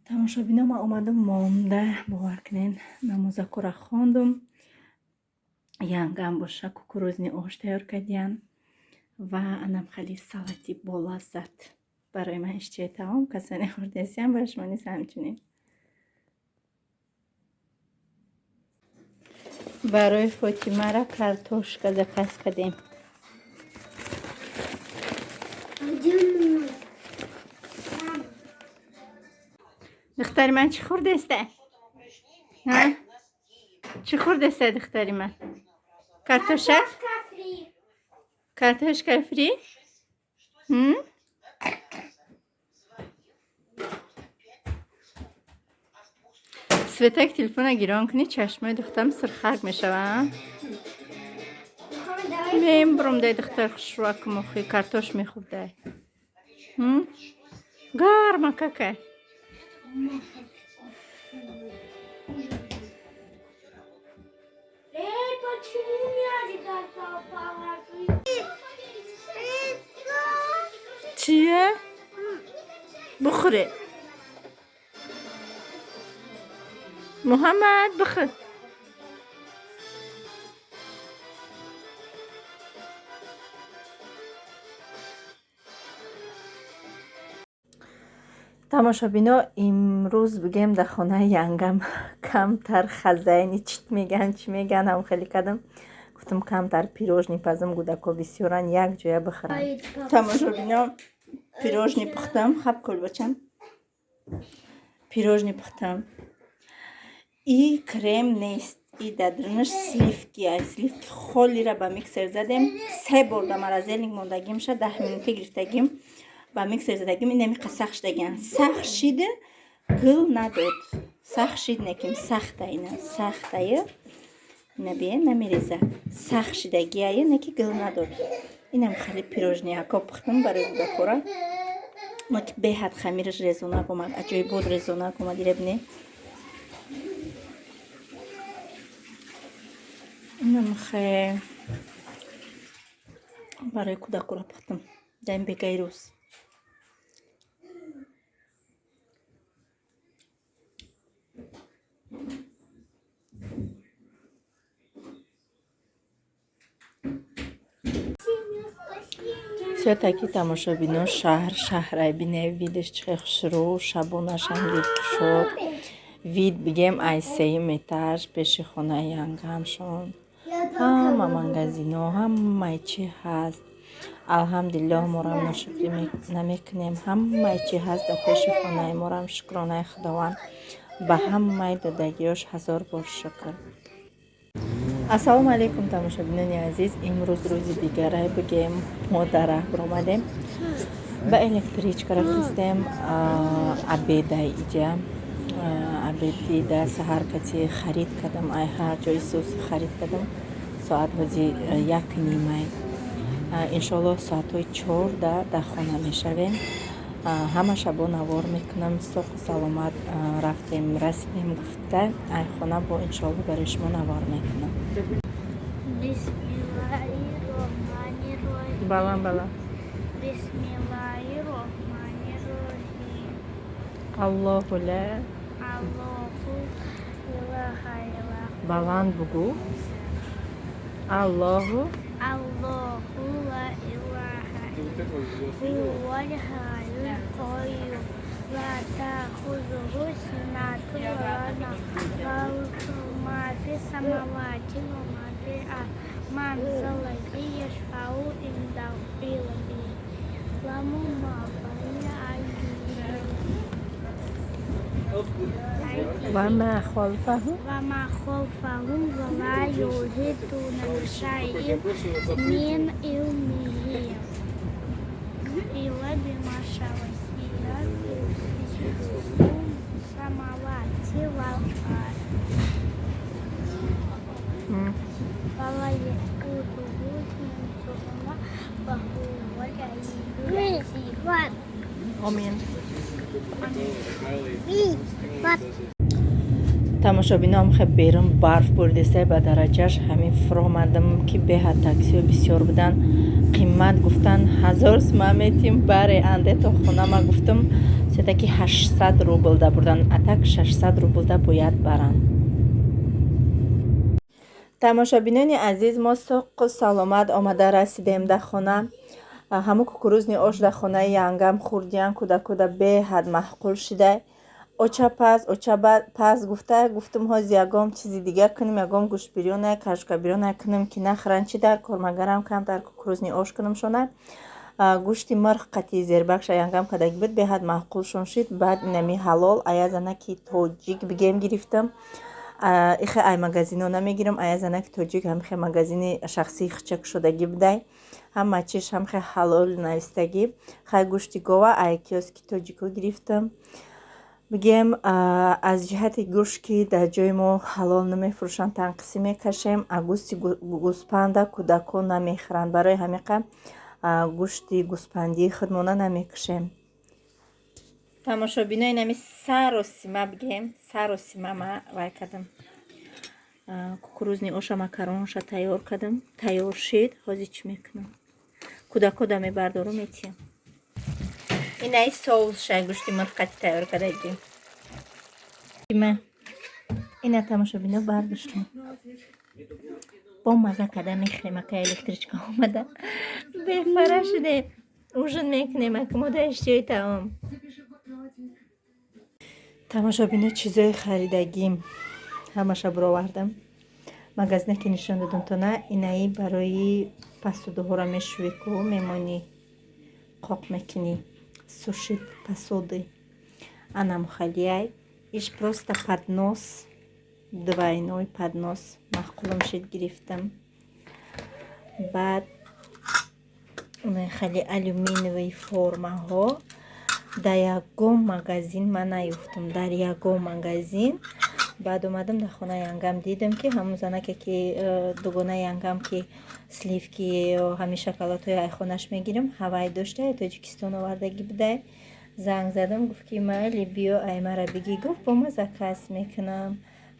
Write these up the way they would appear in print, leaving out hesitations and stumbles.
Тамошобино, ман омадам монда, бовар кунед, намозакора хондум. Янгам боша кукурузный ош тайёр кардиян ва анам хали салати болаззат. Барои ман иштиҳои таом, касоне хӯрдесиям, барои шумо низ ҳамчунин. Барои Фотимара картошка заказ кардем. Где мой? Мама. Духтари ман, чӣ хӯрдеста? Чӣ хӯрдеста, духтари ман? Картоша? Картошка фри. Картошка фри? М? Светак, телефона гирон кунӣ, чашмои духтарам сирхак мешаванд. Мухаммед, давай. Мембурам дай, духтар хушрӯакум, охи картош мехӯрдай. М? Гарма какай. Эй, почему мячик достал положить? Чие? Бухӯре. Муҳаммад, бихӯр. Тамошобино, имрӯз бигем, дар хонаи янгам камтар хазайни чит меган, чӣ меган, ҳам хеле кардам. Гуфтам, камтар пирожный пазам, гудако бисёран, як ҷоя бихӯрам. Тамошобино, пирожный пухтам, хаб кулбачам. Пирожный пухтам. И крем нест, и дадрунаш сливки ай, сливки холира ба миксер задем, се бор да морозильник мондагимша, 10 минута гирифтагим, ба миксер задагим, инами сахт шудагиан. Сахт шида, гул надод. Сахт шид, неким сахта, ина сахтая. Ина бие, намереза. Сахт шидагиая, неки гул надод. Инам хеле пирожныяко пухтам барои кӯдакора. Ки беҳад хамираш резонак омад, аҷоибот резонак омад, иребне. Инам хе барои кӯдакора пухтам дар ин бегаи рӯз. Всё-таки, тамошобино, шаҳр шаҳрай, бине, видаш чӣ хел хушрӯ, шабонашам дид кушод. Вид бигем, ай сеюм этаж пеши хонаи янгамшон. Ҳама магазино, ҳамаи чӣ ҳаст. Алҳамдулиллоҳ, морам ношукрӣ намекунем. Ҳамаи чӣ ҳаст дар пеши хонаи морам, шукронаи Худованд. Ба ҳамаи додагиёш ҳазор бор шукр. Ассалому алайкум, тамошобинони азиз. Имрӯз рӯзи дигарай бигем, мо дар раҳ баромадем. Ба электричка рафтистем, обедай иҷа. Обедида саҳар кати харид кардам, ай ҳар ҷои сус харид кардам. Соат ҳози 1:30. Иншоаллоҳ, соатҳои 4 дар хона мешавем. Ҳама шабо навор мекунам, соҳу саломат рафтем, расидем гуфта, ай хона бо иншоаллоҳ барои шумо навор мекунам. Бисмиллаҳи-роҳмани-роҳим. Баланд, баланд. Бисмиллаҳи-роҳмани-роҳим. Аллоҳу ла Аллоҳу илаҳа илла Баланд бугӯ. Аллоҳу Аллоҳу ла илаҳа хувал ҳайюл қайюм. Ла таъхузуҳу синатун ва ла навм. Лаху ма фис самавати ва ма фил ард. Ман заллази яшфау индаҳу илла биизних. Яъламу ма байна айдиҳим ва ма халфаҳум ва ма халфаҳум ва ла юҳитуна бишайин мин илмиҳи. Омин. Тамошобином, хе берун барф бурдестай ба дараҷаш. Ҳамин фуромадам, ки беҳад таксиҳо бисёр буданд, қимат гуфтан. 1000 сума метим баре анде то хона. Ма гуфтам, всё-таки 800 рубл да бурдан, а так 600 рубл да бояд баранд. Тамошобинони азиз, мо соқу саломат омада расидем дар хона. Ҳамун кукурузный ош дар хонаи янгам хӯрдиян, кӯдакода беҳад маъқул шида. Оча паз, оча паз гуфта, гуфтум, ҳози ягон чизи дигар кунем, ягон гӯштбирёна, кашкабирёна кунем, ки нахӯранд, чӣ дар кор, магарам камтар кукурузный ош кунам шона. Гӯшти мирғ қатъи зербакша янгам кардагӣ буд, беҳад маъқулшон шид. Баъд инами ҳалол ая занаки тоҷик бигем гирифтам. Ихе ай магазино намегирам, ая занаки тоҷик, ҳамихе магазини шахсии хичак шудагӣ будай, ҳама чиз ҳамхе ҳалол навистагӣ. Хай, гӯшти гова ай киоски тоҷико гирифтам. Бигем, аз ҷиҳати гӯшт, ки дар ҷои мо ҳалол намефурӯшанд, танқисӣ мекашем. А гӯшти гӯспанда кӯдакон намехӯранд, барои ҳамиқа гӯшти гӯспандии худмона намекушем. Тамошобинои, нами саросима, бигем, саросима ма вай кардам, кукурузный оша, макаронша тайёр кардам, тайёр шид. Ҳозир чӣ мекунам? Кӯдакода мебардорум, метиҳам. Инаи соусша гӯшти мирғ тайёр кардагӣ. Ина, тамошобино, бардоштам, бо маза карда мехӯрем. Ака электричка омада, бефара шудем, ужин мекунем, ака мода иштиҳои таом. Тамошобино, чизои харидагим ҳамаша буровардам. Магазине ки нишон додам тона, инаи барои посудаҳоро мешӯӣ ку, мемонӣ, қоқ мекунӣ, сушить посуды, анамухалияй. Иш просто поднос, двойной поднос, маъқулам шид, гирифтам. Баъд хеле алюминиевый формаҳо дар ягон магазин ман наёфтам, дар ягон магазин. Баъд омадам дар хонаи янгам, дидам, ки ҳамун занаке, ки дугонаи янгам, ки сливки ё ҳамин шоколадҳои айхонаш мегирам, ҳавай дошта, Тоҷикистон овардагӣ будай. Занг задам, гуфт, ки майли, биё, аймара бигӣ, гуфт, бо ма заказ мекунам.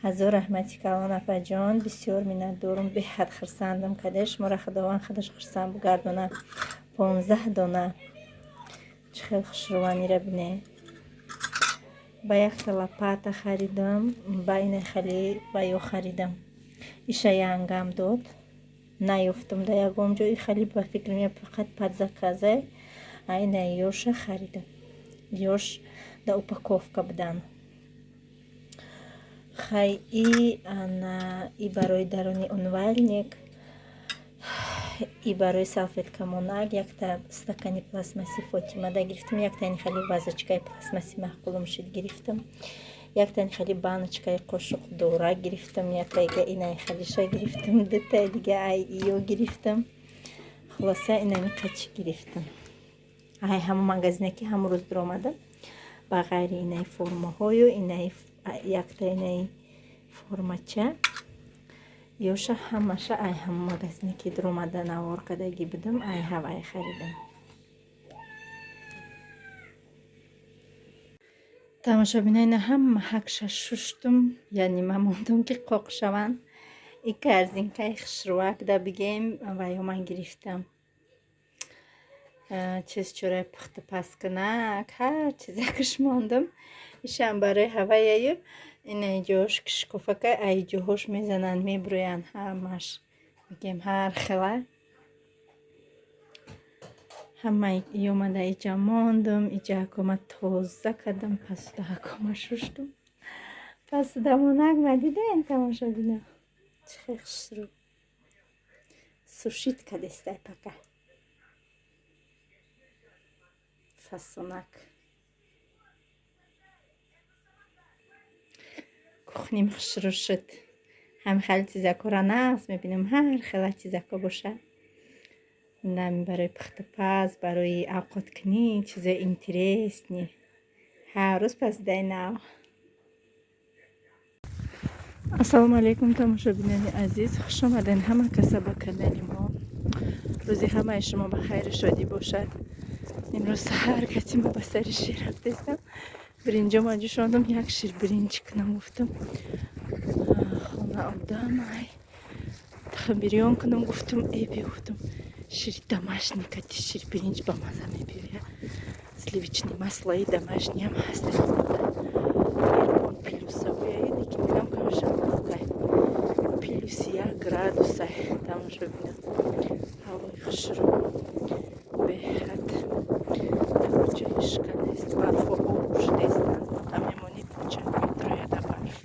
Ҳазор раҳмати калон, апаҷон, бисёр миннатдорум, беҳад хурсандам каде. Шуморо Худованд худаш хурсанд бугардона. 15 дона, чӣ хел хушрӯванира бине. Ба якта лопата харидам, ба ина хеле ба ё харидам. Иша янгам дод, наёфтам дар ягон ҷо. Хеле ба фикр меяд, фақат под заказе. А ина ёша харидам, ёш дар упаковка будан. Хай, и ана и барои даруни умывальник, и барои салфеткамонак. Якта стакани пластмасси Фотимада гирифтам, яктани хеле вазочкаи пластмасси маъқулум шуд, гирифтам, яктани хеле баночкаи қошуқдора гирифтам, яктайга инаи хелиша гирифтам, дутаи дига ай иё гирифтам. Хулоса, инами қачи гирифтам ай ҳамон магазине, ки ҳамон рӯз дуромадам. Ба ғайри инаи формаҳою инаи якта инаи формача, ёша ҳамаша ай ҳамон магазине, ки дуромада навор кардагӣ будам, ай ҳавай харидам. Тамошобино, ина ҳама ҳакша шуштум, яъне ман мондум, ки қоқ шаванд. И корзинкаи хушрӯвак да бигем ва ё ман гирифтам, чиз чораи пухту паз кунак, ҳар чизакаш мондум. Ишам барои ҳаваяю ина ҷош кишкуфака, ай ҷоҳош мезананд, мебурӯянд ҳамаш, бигем, ҳар хела ҳама омада. Иҷа мондум, иҷа ҳакома тоза кардам, пасуда ҳакома шуштум. Пасудамонак ма дидем, тамошобино, чӣ хел хушрӯ сушить кадестай, пока фасонак. Кухним хушрӯ шуд. Ҳам хеле чизакора нағз мебинам, ҳар хела чизако боша. Нами барои пухтупаз, барои авқоткунӣ, чизои интересный. Ҳар рӯз пазидаи нав. Ассалому алайкум, тамошобинони азиз, хуш омадед ҳама каса ба канали мо. Рӯзи ҳамаи шумо ба хайру шодӣ бошад. Имрӯз саҳар кати ма ба сари шир рафтестам. Биринҷома ҷӯшондум, як шир биринҷ кунам гуфтам. Хона одам ай. Бирён кунам гуфтам, э бигуфтам. Шири домашний кати шир биринҷ ба маза мебиёя. Сливочный маслои домашний ам ҳаст. Плюсовое, ки мегам камшамакай. +1 градусай, тамошобинон. Ҳавои хушрӯ. Беҳад. Куҷо ишка нест, барфо об шудестанд. Та мемонӣ, почак медрояда барф.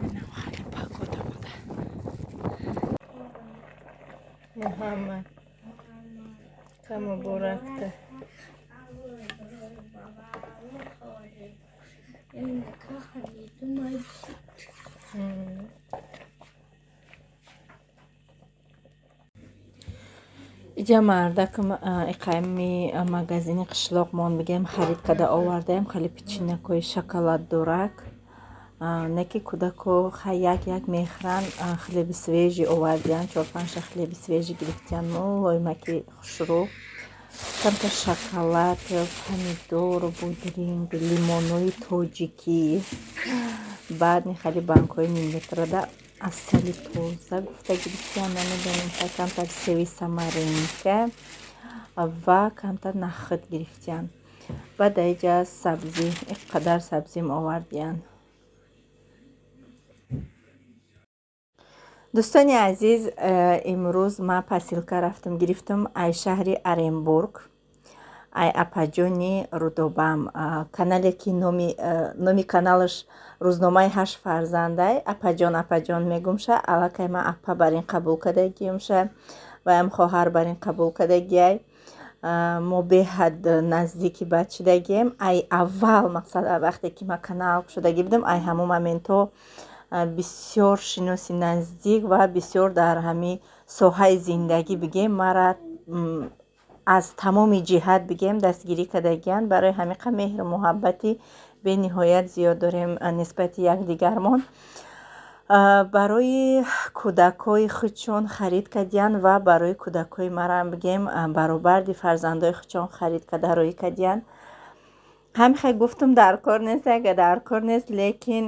Инам хеле погода мода. Муҳаммад. Ка муборакта. Иҷа мардакам иқайми магазини қишлоқ мон бигем харид карда овардаем хеле печенье кҳои шоколаддорак. Не ки кӯдако хай як як мехӯранд, хлеби свежий овардиянд, чор-панҷта хлеби свежий гирифтиянд, мулоимаки хушрӯ. Камта шоколад, помидору, будринг, лимонои тоҷикӣ. Баъд хеле банкҳои нимлитрада асали тоза гуфта гирифтиянд, намедонем, камтар севи самаринка ва камтар нахӯд гирифтиянд. Баъд дар иҷа сабзӣ, ин қадар сабзим овардиянд. Дӯстони азиз, имрӯз ман посилка рафтам гирифтам ай шаҳри Оренбург, ай апаҷони Рудобам. Канале ки номи каналаш рӯзномаи ҳашт фарзандай, апаҷон апаҷон мегумша, аллакай ман апа бар ин қабул кардагиюмша, ваям хоҳар бар ин қабул кардагиай. Мо беҳад наздики бад шудагием. Ай аввал мақсад вақте ки ман канал шудагӣ будам, ай ҳамон моментҳо бисёр шиноси наздик ва бисёр дар ҳамин соҳаи зиндагӣ бигем мара аз тамоми ҷиҳат бигем дастгирӣ кардагиянд. Барои ҳамиқа меҳру муҳаббати бениҳоят зиёд дорем нисбати якдигармон. Барои кӯдакҳои худшон харид кардиянд ва барои кӯдакҳои марам бигем баробарди фарзандои худшон харид карда роҳӣ кардиянд. Ҳамихе гуфтум дар кор нест, ага дар кор нест, лекин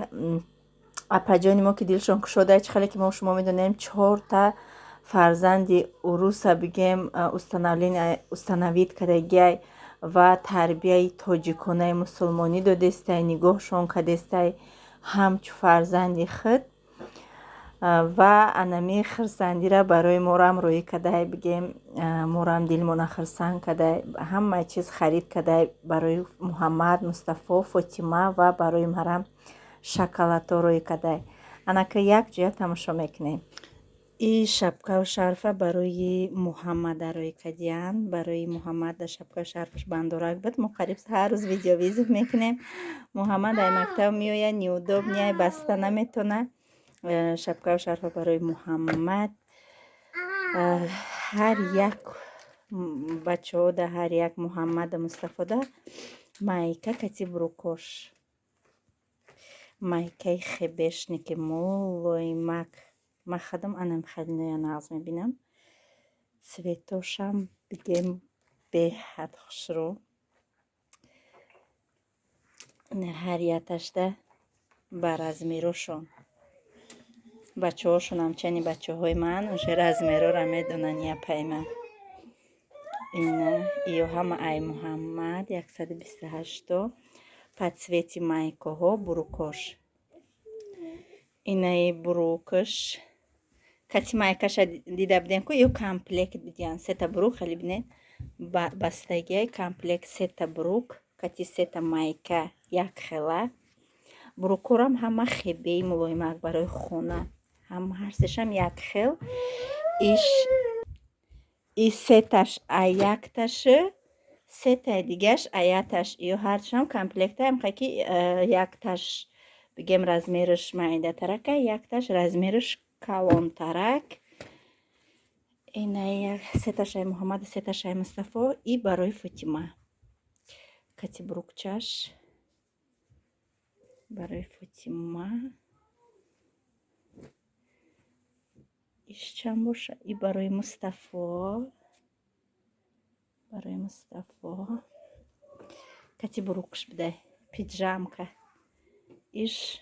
апаҷони мо ки дилшон кушода, чӣ хеле ки мо шумо медонем, чорта фарзанди уруса бигем установить кардагиай ва тарбияи тоҷиконаи мусулмонӣ додестай, нигоҳшон кардестай ҳамчу фарзанди худ ва анами хирсандира барои морам роҳӣ кардай, бигем морам дилмона хирсанд кардай, ҳама чиз харид кардай барои Муҳаммад, Мустафо, Фотима ва барои марам шоколадҳо роҳӣ кардай. Анака як ҷоя тамошо мекунем. И шапкаву шарфа барои Муҳаммада роҳӣ кардиянд. Барои Муҳаммада шапкаву шарфаш бандорак буд. Мо қариб ҳар рӯз видеовызов мекунем. Муҳаммад ай мактаб меояд, неудобный, баста наметона. Шапкаву шарфа барои Муҳаммад. Ҳар як бачаҳода, ҳар як Муҳаммада Мустафода майка кати брюк ош. Майкаи хебешники мулоимак. Ман худам анам хеле нағз мебинам. Цвет ошам бигем беҳад хушрӯ. Ҳар яташда ба размер ошон. Бачаҳошон ҳамчани бачаҳои ман уже размер ора медонанд япаи ман. Ина ё ҳама ай Муҳаммад 128 по цвети майкаҳо брюк ош. Инаи брюк аш кати майкаша дида будем ку ё комплект бидиян сета брюк, хеле бинед бастагиай комплект сета брюк кати сета майка як хела. Брюк орам ҳама хебеи мулоимак барои хона, ҳама ҳар сешам як хел. Иш и сеташ ай якташы, сетаи дигаш аяташ, ё ҳардушам комплектаам ки якташ бигем размер аш майдатарака, якташ размер аш калонтарак. Инаи сеташаи Муҳаммаду сеташаи Мустафо и барои Фотима. Кати брюкчаш барои Фотима. Иш чанд боша? И барои Мустафо. Барои Мустафо. Кати брюкш бидай. Пиджамка. Иш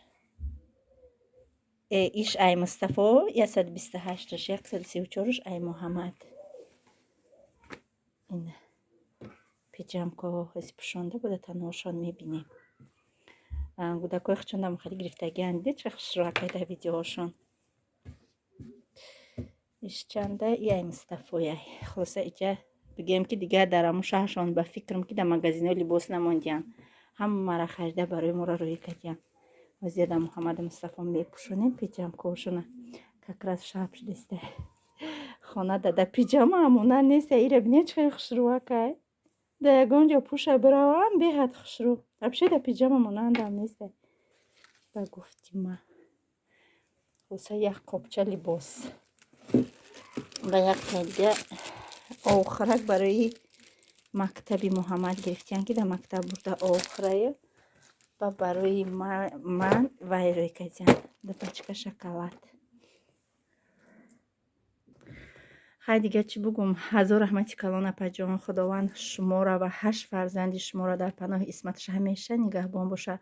иш ай Мустафо 128-ш, 134-ш ай Муҳаммад. Ин пиджамкаҳо ҳози пӯшонда буда, танҳошон мебинем. Гудакҳои хучондам хеле гирифтагианд. Дид, чӣ хушрӯакай дар видеоҳошон. Иш чанда? И ай Мустафояй. Хулоса, иҷа бигӯем, ки дигар дар ҳамун шаҳршон, ба фикрам, ки дар магазинҳо либос намондиянд. Ҳамаро харида барои моро рӯӣ кардиянд. Ҳозир дар Муҳаммаду Мустафо мепӯшонем пиҷамкаҳошона. Как раз шаб шудеста. Хона дада пиҷама ҳамона нест. Ира бинед, чӣ хеле хушрӯакай. Дар ягон ҷо пӯша биравам, беҳад хушрӯ. Вообще да пиҷама монандам нест. Ба гуфти ма. Хулоса, як қопча либос. Ва як дига охирак барои мактаби Муҳаммад гирифтиянд, ки дар мактаб бурда охираю, ва барои ман вай рӯй кардиянд. Ду пачка шоколад. Хай, дигар чӣ бугум? Ҳазор раҳмати калон, апаҷон. Худованд шуморо ва ҳашт фарзанди шуморо дар паноҳи исматаш ҳамеша нигаҳбон боша.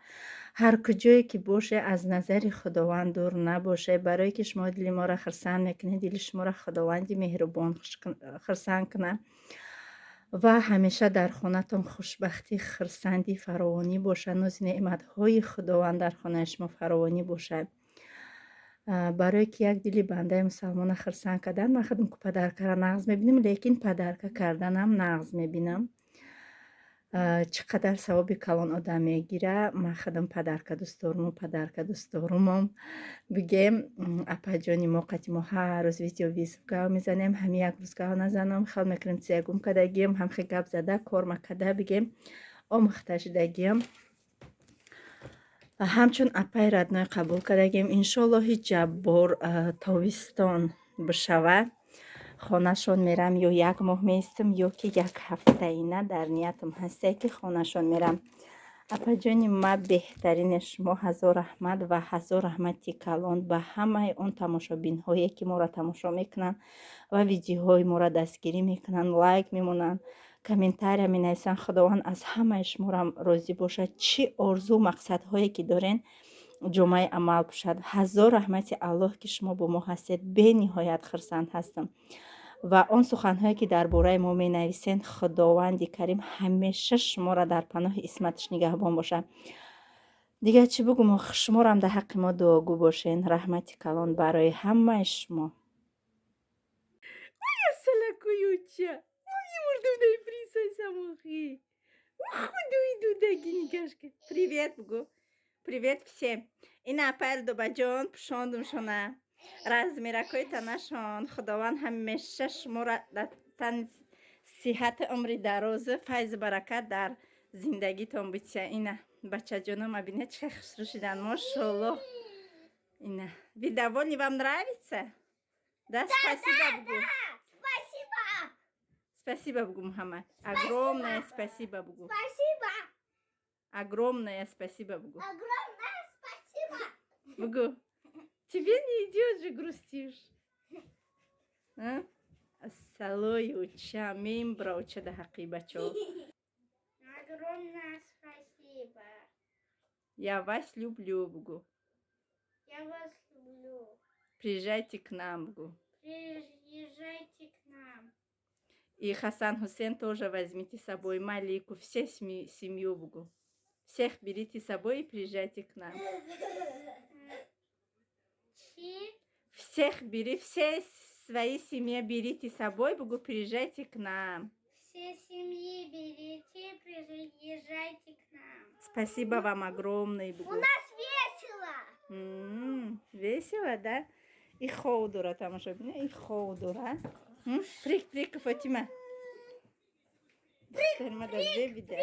Ҳар куҷое ки боше, аз назари Худованд дур набоше. Барое ки шумо дили моро хирсанд мекунед, дили шуморо Худованди меҳрубон хирсанд кунад ва ҳамеша дар хонатон хушбахтӣ, хирсандӣ, фаровонӣ бошад. Нози неъматҳои Худованд дар хонаи шумо фаровонӣ бошад. Барое ки як дили бандаи мусалмона хирсанд кардан, ман худам ку подаркара нағз мебинам, лекин подарка карданам нағз мебинам. Чӣ қадар савоби калон одам мегира. Ман худам подарка дӯст доруму подарка дӯст дорумам. Бигем, апаҷони мо қати мо ҳар рӯз видео визов гав мезанем. Ҳами як рӯз гав назанам, хел мекунем, чизе гум кардагием, ҳамхе гап зада кор макарда, бигем, омӯхта шудагием. Ҳамчун апаи родной қабул кардагим. Иншоллоҳ, ҳиҷаббор тобистон бишавад, хонашон мерам, ё як моҳ меистам, ё ки як ҳафтаина дар ниятам ҳасте, ки хонашон мерам. Апаҷони ма, беҳтарине шумо, ҳазор раҳмат ва ҳазор раҳмати калон ба ҳамаи он тамошобинҳое, ки моро тамошо мекунанд ва видеоҳои моро дастгирӣ мекунанд, лайк мемонанд, комментария менависанд. Худованд аз ҳамаи шуморам розӣ бошад. Чӣ орзу мақсадҳое ки дорен, ҷомаи амал пӯшад. Ҳазор раҳмати Аллоҳ, ки шумо бо мо ҳастед. Бениҳоят хирсанд ҳастам. Ва он суханҳое, ки дар бораи мо менависед, Худованди карим ҳамеша шуморо дар паноҳи исматаш нигаҳбон бошад. Дигар чӣ бугум? Шуморам дар ҳаққи мо дуогӯ бошен. Раҳмати калон барои ҳамаи шумо. Салакуюча мурдудай присосамохи. Худуи дудаги нигашка. Привет бугу. Привет всем. Ина апайр дубаҷон пӯшондумшона. Размеракҳои танашон. Худованд ҳамеша шуморо дар тан сиҳати, умри дарозу файзу баракат дар зиндагитон бития. Ина бачаҷонома бинед, чӣ хушрӯ шидан, мошоллоҳ. Ина, вы довольны, вам нравится? Да, спасибо бугу. Спасибо. Спасибо бугу, Мухаммад. Огромное спасибо бугу. Спасибо. Огромное спасибо бугу. Огромное спасибо. Бугу. Тебе не идет же, грустишь. А? Салои уча, мембра уча да ҳақи бачо. Огромное спасибо. Я вас люблю, бугу. Я вас люблю. Приезжайте к нам, бугу. Приезжайте к нам. И Хасан Хусен тоже возьмите с собой, Малику, все семью, бугу. Всех берите с собой и приезжайте к нам. Чи? Всех бери, все свои семьи берите с собой, бугу, приезжайте к нам. Все семьи берите, приезжайте к нам. Спасибо вам огромное, бугу. У нас весело. Весело, да? И хов дора тамошо бина, и хов дора. Прыг, прыг, Фатима. Духтари ма дар зебида.